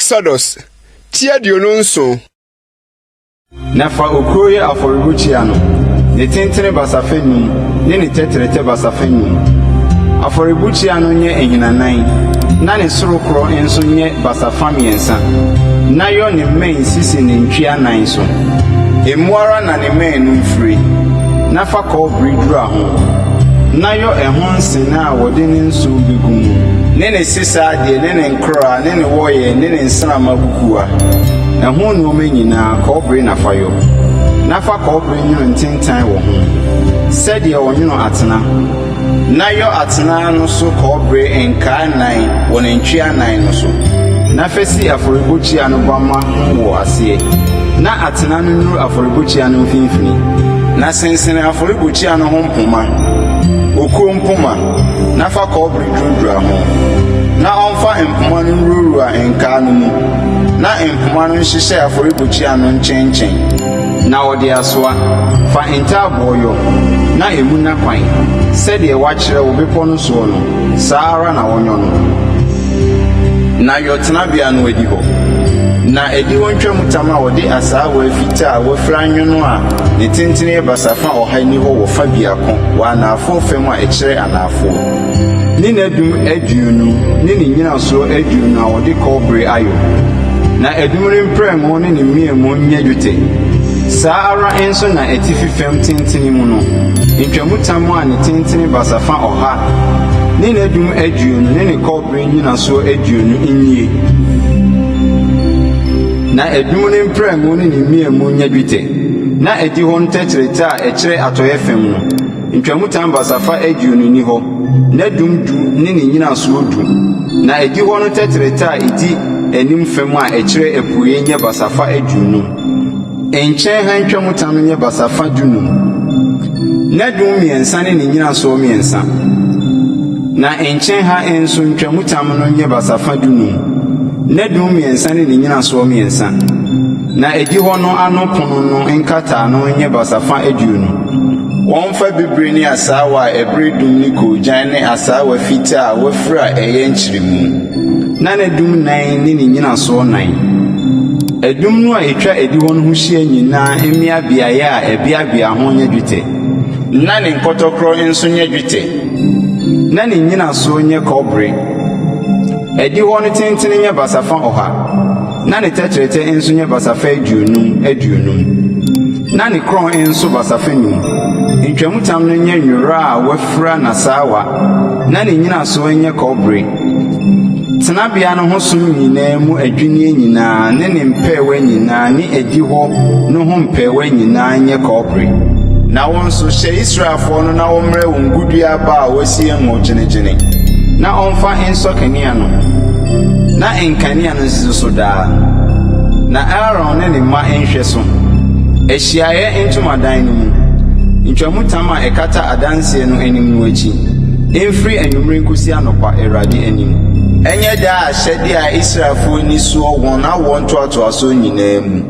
Exodus ti 27. Na fa okuo yɛ afɔrebukyia no, ne tentene basafa num ne ne tɛtrɛtɛ basafa num. Afɔrebukyia no nyɛ ahinanan, na ne sorokorɔ nso nyɛ basafa mmiɛnsa, na yɔ ne mmɛn sisi ne ntwea nan so. Emu ara na ne mmɛn no mfire, na fa kɔbere dura ho, na yɔ ɛho nsena a wɔde ne nso begu mu, ne ne sesa adeɛ ne ne nkoraa ne ne wɔyɛ ne ne nsramma kukuwa. Ɛho nneɛma nyinaa, kɔbere na fa yɔ. Na fa kɔbere nwono ntentan wɔ ho, sɛdeɛ wɔnwono atena. Na yɔ atena no so kɔbere nkaa nnan wɔ ne ntwea nan no so. Na fa si afɔrebukyia no bamma ho wɔ aseɛ, na atena no nnuru afɔrebukyia no mfimfini. Na sensene afɔrebukyia no ho mpoma, okuo mpoma, na fa kɔbere duradura ho. Na ɔmfa mpoma no nwurawura nkaa no mu, na mpoma no nhyehyɛ afɔrebukyia no nkyɛnkyɛn. Na ɔde asoa, fa ntaaboɔ yɔ, na emu nna kwan, sɛdeɛ wɔakyerɛ wo bepɔ no soɔ no, saa ara na wɔnyɔ no. Na yɔ tenabea no adihɔ. Na adihɔ ntwamutam a wɔde asaawa fitaa a wɔafira anwono a ne tentene yɛ basafa 100 nni hɔ wɔ fa biako wɔ anafoɔ fam a ɛkyerɛ anafoɔ, ne n'adum 20 ne ne nnyinasoɔ 20 a wɔde kɔbere ayɔ. Na adum no mprɛngo ne ne mmeamu nyɛ dwetɛ. Saa ara nso na atifi fam tentene mu no, ntwamutam a ne tentene basafa 100 ne n'adum 20 ne ne kɔbere nnyinasoɔ 20 nnie. Na adum no mprɛngo ne ne mmeamu nyɛ dwetɛ. Na adihɔ no tɛtrɛtɛ a ɛkyerɛ atɔeɛ fam no, ntwamutam basafa 20 nni hɔ, n'adum 10 ne ne nnyinasoɔ 10. Na adihɔ no tɛtrɛtɛ a ɛdi anim fam a ɛkyerɛ apueeɛ nyɛ basafa 50. Nkyɛn ha ntwamutam no nyɛ basafa 15. N'adum 3 ne ne nnyinasoɔ 3. Na nkyɛn ha nso ntwamutam no nyɛ basafa 15. N'adum 3 ne ne nnyinasoɔ 3. Na adihɔ no ano pono no nkataano nyɛ basafa 20. Wɔmfa bibire ne asaawa a ɛbere dum ne koogyan ne asaawa fitaa a wɔafira a ɛyɛ nkyeremu, na n'adum nan ne ne nnyinasoɔ nan. Adum no a etwa adihɔ no ho hyia nyinaa mmea beaeɛ a ɛbeabea ho nyɛ dwetɛ, na ne nkɔtɔkorɔ nso nyɛ dwetɛ, na ne nnyinasoɔ nyɛ kɔbere. Adihɔ no tentene nyɛ basafa 100, na ne tɛtrɛtɛ nso nyɛ basafa 50 50, na ne korɔn nso basafa 5. Ntwamutam no nyɛ nwera a wɔafira n'asaawa, na ne nnyinasoɔ nyɛ kɔbere. Tenabea no ho som nyinaa mu adwinneɛ nyinaa ne ne mpɛɛwa nyinaa ne adihɔ no ho mpɛɛwa nyinaa nyɛ kɔbere. Na wo nso, hyɛ Israelfoɔ no na wɔmmrɛ wo ngodua aba a wɔasie ngo gyenegyene, na ɔmfa nsɔ kanea no, na nkanea no nsisi so daa. Na Aaron ne ne mma nhwɛ so, ahyiaeɛ ntomadan no mu, ntwamutam a ɛkata adanseɛ no anim no akyi, mfiri anwummere nkosi anɔpa, Awurade anim. Ɛnyɛ daa ahyɛdeɛ a Israelfoɔ nni soɔ wɔn awoɔ ntoatoasoɔ nyinaa mu.